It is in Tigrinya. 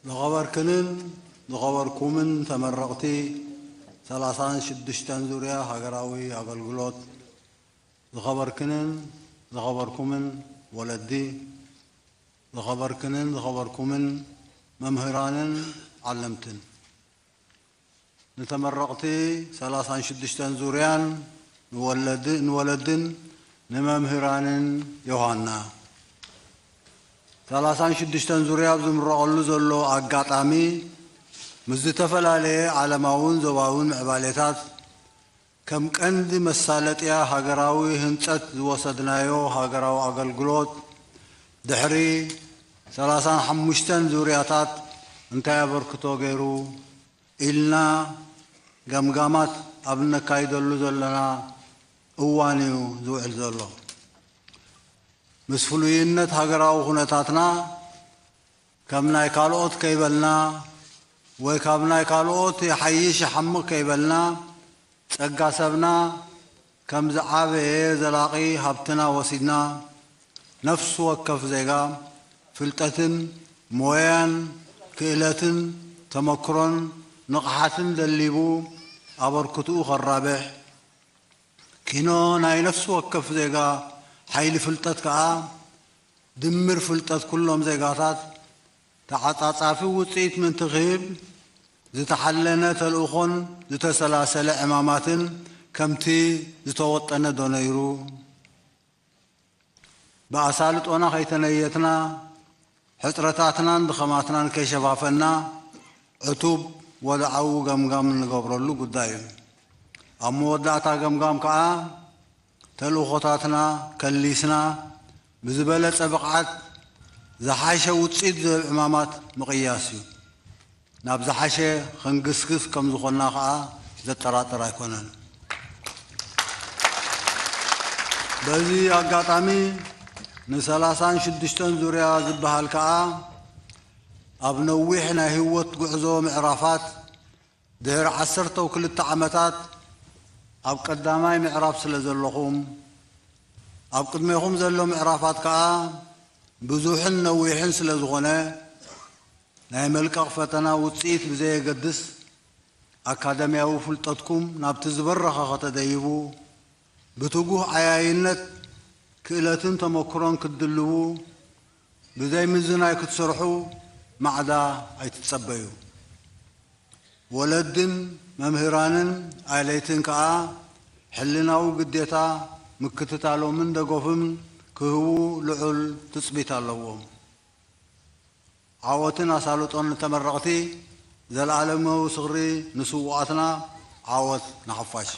ዝኸበርክንን ዝኸበርኩምን ተመረቕቲ ሰላሳን ሽዱሽተን ዙርያ ሃገራዊ ኣገልግሎት፣ ዝኸበርክንን ዝኸበርኩምን ወለዲ፣ ዝኸበርክንን ዝኸበርኩምን መምህራንን ዓለምትን፣ ንተመረቕቲ ሰላሳን ሽዱሽተን ዙርያን ንወለድ-፣ ንወለድን ንመምህራንን ዮሃና። ሰላሳን ሽዱሽተን ዙርያ ኣብ ዝምረቐሉ ዘሎ ኣጋጣሚ፣ ምስ ዝተፈላለየ ዓለማውን ዞባውን ምዕባሌታት ከም ቀንዲ መሳለጥያ ሃገራዊ ህንጸት ዝወሰድናዮ ሃገራዊ ኣገልግሎት፣ ድሕሪ ሰላሳን ሓሙሽተን ዙርያታት እንታይ ኣበርክቶ ገይሩ ኢልና ገምጋማት ኣብ እነካይደሉ ዘለና እዋን እዩ ዝውዕል ዘሎ። ምስ ፍሉይነት ሃገራዊ ኩነታትና፣ ከም ናይ ካልኦት ከይበልና ወይ ካብ ናይ ካልኦት ይሓይሽ ይሓምቕ ከይበልና፣ ጸጋ ሰብና ከም ዝዓበየ ዘላቒ ሃብትና ወሲድና፣ ነፍሲ ወከፍ ዜጋ ፍልጠትን ሞያን ክእለትን ተመክሮን ንቕሓትን ደሊቡ ኣበርክትኡ ከራብሕ፣ ኪኖ ናይ ነፍሲ ወከፍ ዜጋ ሓይሊ ፍልጠት ከኣ፣ ድምር ፍልጠት ኩሎም ዜጋታት ተዓጻጻፊ ውጽኢት ምእንቲ ክህብ፣ ዝተሓለነ ተልእኾን ዝተሰላሰለ ዕማማትን ከምቲ ዝተወጠነ ዶ ነይሩ? ብኣሳልጦና ከይተነየትና፣ ሕጽረታትናን ድኸማትናን ከይሸፋፈና፣ ዕቱብ ወድዓዊ ገምጋም እንገብረሉ ጉዳይ እዩ። ኣብ መወዳእታ ገምጋም ከኣ፣ ተልእኾታትና ከሊስና፣ ብዝበለጸ ብቕዓት ዝሓሸ ውጽኢት ዝህብ ዕማማት ምቕያስ እዩ። ናብ ዝሓሸ ክንግስግስ ከም ዝኾንና ከኣ ዘጠራጥር ኣይኮነን። በዚ ኣጋጣሚ፣ ንሰላሳን ሽዱሽተን ዙርያ ዝበሃል ከኣ፣ ኣብ ነዊሕ ናይ ህይወት ጉዕዞ ምዕራፋት፣ ድሕሪ ዓሰርተው ክልተ ዓመታት ኣብ ቀዳማይ ምዕራፍ ስለ ዘለኹም፣ ኣብ ቅድሜኹም ዘሎ ምዕራፋት ከኣ ብዙሕን ነዊሕን ስለ ዝኾነ፣ ናይ መልቀቕ ፈተና ውጽኢት ብዘየገድስ፣ ኣካደምያዊ ፍልጠትኩም ናብቲ ዝበረኸ ከተደይቡ፣ ብትጉህ ዓያይነት ክእለትን ተመክሮን ክትድልቡ፣ ብዘይ ምዝናይ ክትሰርሑ ማዕዳ ኣይትጸበዩ። ወለድን መምህራንን ኣለይትን ከኣ፣ ሕልናዊ ግዴታ ምክትታሎምን ደገፍን ክህቡ ልዑል ትጽቢት ኣለዎም። ዓወትን ኣሳልጦን ንተመረቕቲ፣ ዘለኣለማዊ ዝኽሪ ንስዉኣትና። ዓወት ንሓፋሽ።